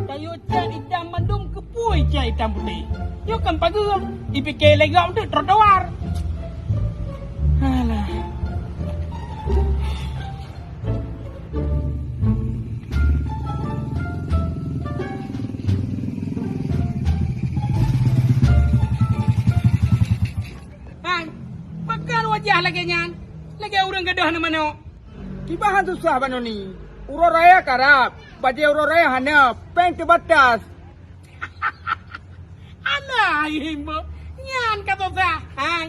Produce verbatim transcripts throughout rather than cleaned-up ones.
Kayu cat itam mandum, keupeue cat itam putéh. Nyoe kan pageue, jipike lé gob teuk trotoar. Alah. Hai, pakon wajah lagèe nyan? Lagèe ureueng gadôh aneuk manok. Kiban han susah bak nyoe ni. Uroe raya karab, bajèe uroe raya hana, péng teubatas. Alah, hai Him, nyan ka susah. Hai,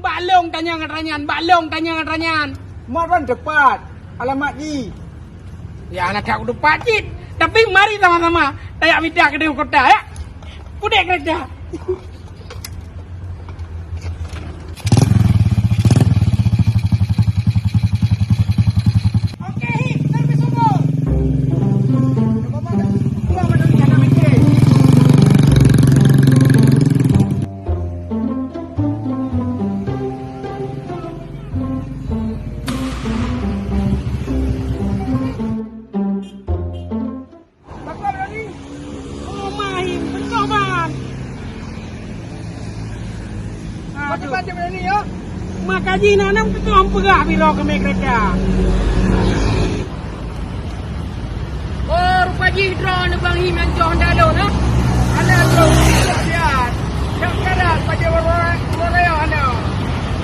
bak lôn tanyong atra nyan, bak lôn tanyong atra nyan. Mat ban teupat alamat jih. Ya, hana that kuteupat cit. Tapi mari sama-sama tajak mita keudéh u kota, ya. Pudek keureuja. Pakon Berani? Oh, main. Beutôi, Man. Aduh. Macam-macam Berani, ya? Maka jih na nam keutong peugah biro keume keureuja. Oh, rupa jih droeneuh Bang Him nyang cok honda lôn, ha? Hana droe, biar. Nak karat bajèe warna, warna raya hana.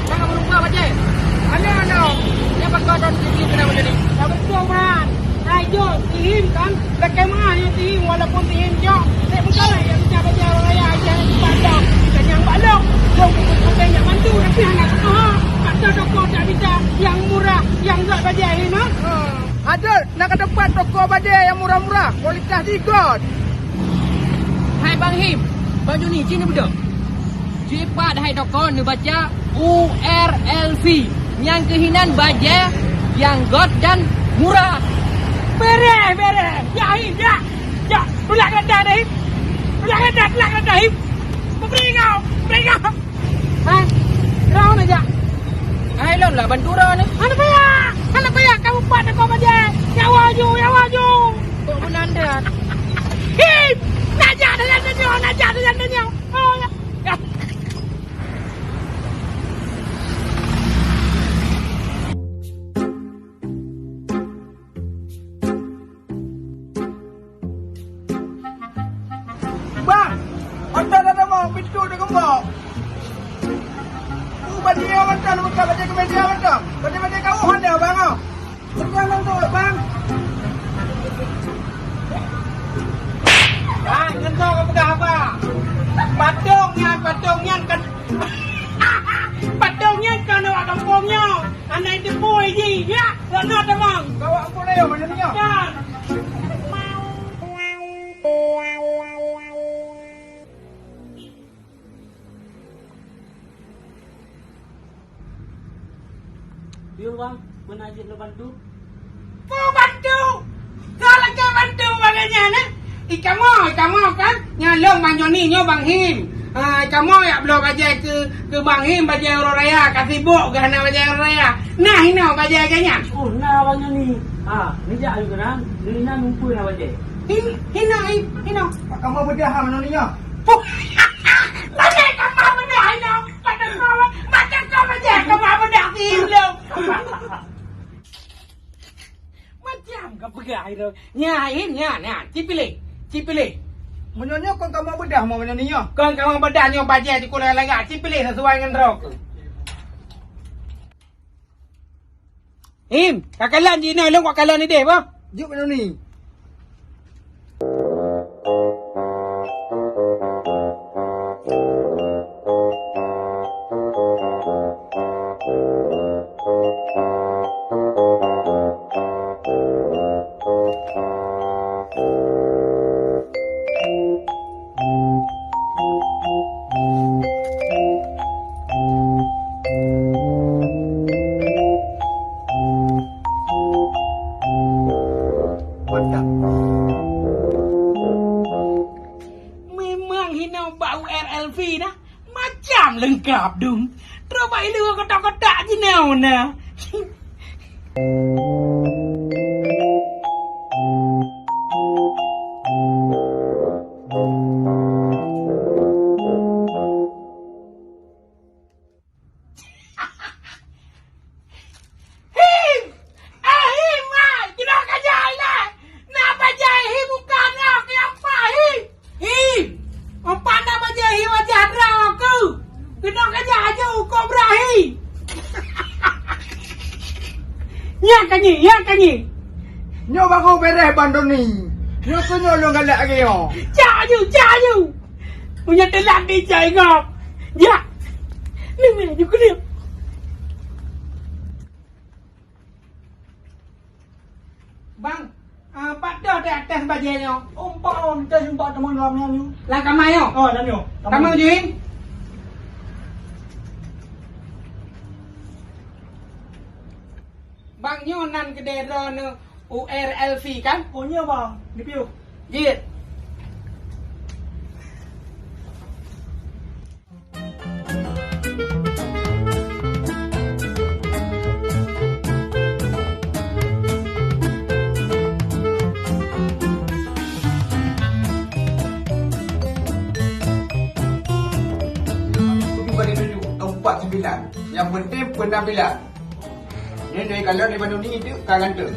Sangat berupa bajèe. Hana, hana. Nyan pakon droeneuh jih keunan bajèe nyoe. Tak beutôi, Man. Hai jok, si Him kan, lakèe meu'ah nyoe si Him, walaupun si Him jok, bèk meukalon nyang mita bajèe ureueng raya, ai nyang bak lôn, bukan nyang bak lôn. Lôn pun puteng jak bantu, tapi hana kupeugah. Ata toko jak mita nyang murah, nyang göt bajèe Him, ha? Aduh, na ka teupat toko bajèe nyang murah-murah, kualitas jih göt. Hai Bang Him, bak nyoe ni, ci neubeudôh. Jipat hai toko neubaca U R L C, nyang keuh inan bajèe nyang göt dan murah. Bèrèh, bèrèh. Ya, Him, ya. Ya, tulak keureuja dah, Him. Tulak keureuja, tulak keureuja, Him. Peungeuh, peungeuh. Hai, droeneuh jak. Hai, lôn lah bantu droeneuh. Hana payah, hana payah, kamoe pat toko bajèe. Nyawa ju, nyawa ju. Kok meunan that? Him, najak dah nyan nyoe, najak dah nyan nyoe. Oh, ya. Ya. Bang, oto dah tamong, pintoe dah geumbok. Uh, bajèe mantong, buka bajèe kemeja mantong. Bajèe-bajèe kawöh ada, Bang, oh. Pegang dong tu, Bang. Bang, ngon soe kapeugah haba? Patong nyan, patong nyan kan. Patong nyan kan awak gampông nyoe. Aneuk teupeu jih, ya, sana tamong. Kawak ampun ayo, mana ni, ya? Kan. Yo, Bang, peue na jeuet neubantu? Peue bantu? Ka lagèe bantu bak nyan, eh? I kamoe, i kamoe kan? Nyan lôn Bang Joni, nyoe Bang Him. Ha, i kamoe jak bloe bajèe keu, keu Bang Him, bajèe uroe raya, ka sibok geuh hana bajèe uroe raya. Na hinoe bajèe lagèe nyan? Oh, na Bang Joni. Ha, neujak laju keunan, di inan muphom na bajèe. Hin-, hinoe, hin-, hinoe. Bak kamoe beudah ha, meunan nyoe. Puh. Lagèe kamoe beudah hinoe. Mata kau, mata kau bajèe kamoe beudah di lôn. Macam ka peugah itu. Nyan, nyan, nyan. Ci piléh. Ci piléh. Meunyoe nyoe kon kamoe beudah, meunyoe nyoe. Kon kamoe beudah nyoe bajèe di kulai lagak. Ci piléh sesuai ngon droe. Him, ka kalon jinoe lôn, ka kalon idéh, bah. Jok meunyoe ni. Leungkap dum. Trok bak ileue kotak-kotak jinoe na. Him! Ah, Him, ah! Keunoe ka jai lé! Na bajèe Him muka na keu apa, Him? Him! Umpat na bajèe Him wajah droe ku! Keunoe ka jai aju kobra Him! Nyan ka nyi, nyan ka nyi! Nyoe baru beres Bang Doni. Nyoe keuh nyoe lôn galak lagèe nyoe. Cak aju, cak aju! Meunyoe teulat dicai gob. Jak! Nyoe, nyoe, nyoe keuneuk. Bang, ah, pat toh teuh tes bajèe nyoe? Umpat on, tes umpat teuma lam nyan nyoe. Lam kama nyoe? Oh, lam nyoe. Kama jih? Bang, nyoe nan keudè droeneuh U R L V kan? Oh, nyoe, Bang. Di piôh. Jeuet. Tujuh kali tujuh, empat sembilan. Yang penting penampilan. Nyoe, nyoe, kalau di Bandung ni, itu ka ganteng.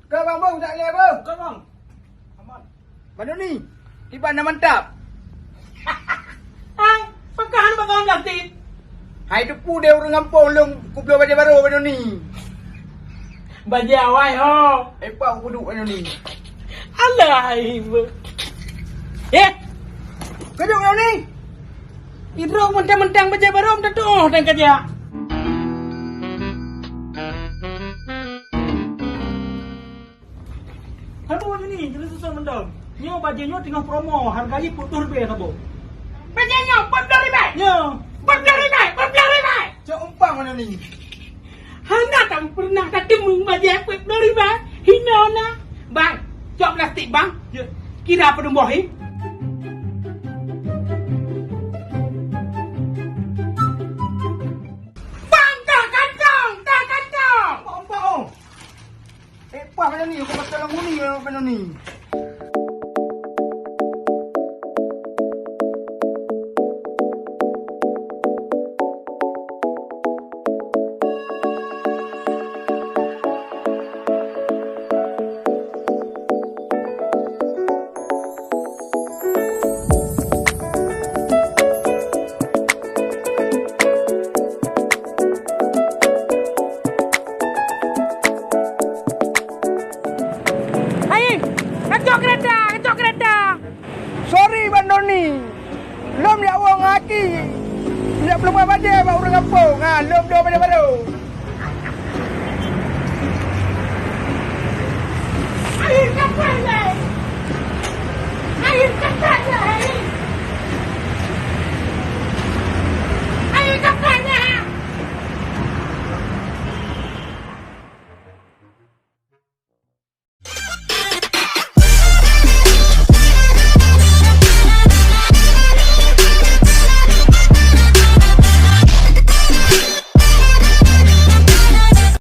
Ka bang, bang, tak lé, bang. Ka bang. Aman. Bandung ni, kiban na mantap. Hai, pakon hana bak kawin plastik? Hai, teupeu deh ureueng gampông lôn kubloe bajèe barô Bandung ni. Bajèe awai ho. Eh, pak kuduek Bandung ni. Alah, hai, ibu. Eh, keuduek Bandung ni. Idroe mentang-mentang bajèe barô, minta tuoh dan kajak. Hana bajèe ni, jadi susah mendong. Nyoe bajèe nyoe teungoh promo, harga jih peuet ploh ribèe saboh. Bajèe nyoe peuet ploh ribèe? Nyoe. Peuet ploh ribèe, peuet ploh ribèe. Cok umpang mana ni? Hana tak pernah tateumèe bajèe peuet ploh ribèe. Hina na. Bang, cok plastik, bang. Ya. Kira peudeueng boh, eh. Bang, tak kantong, tak kantong. Umpang, umpang, oh. Eh, pah macam ni, aku pasal lam ni, macam ni. Hai, kacok kereta, kacok kereta. Sorry, Bang Doni. Lom jak woe ngon aki. Jak peuleumbah bajèe bak ureueng gampông. Ha, lom dua bajèe barô. Akhé kapai lé. Akhé kapai lé.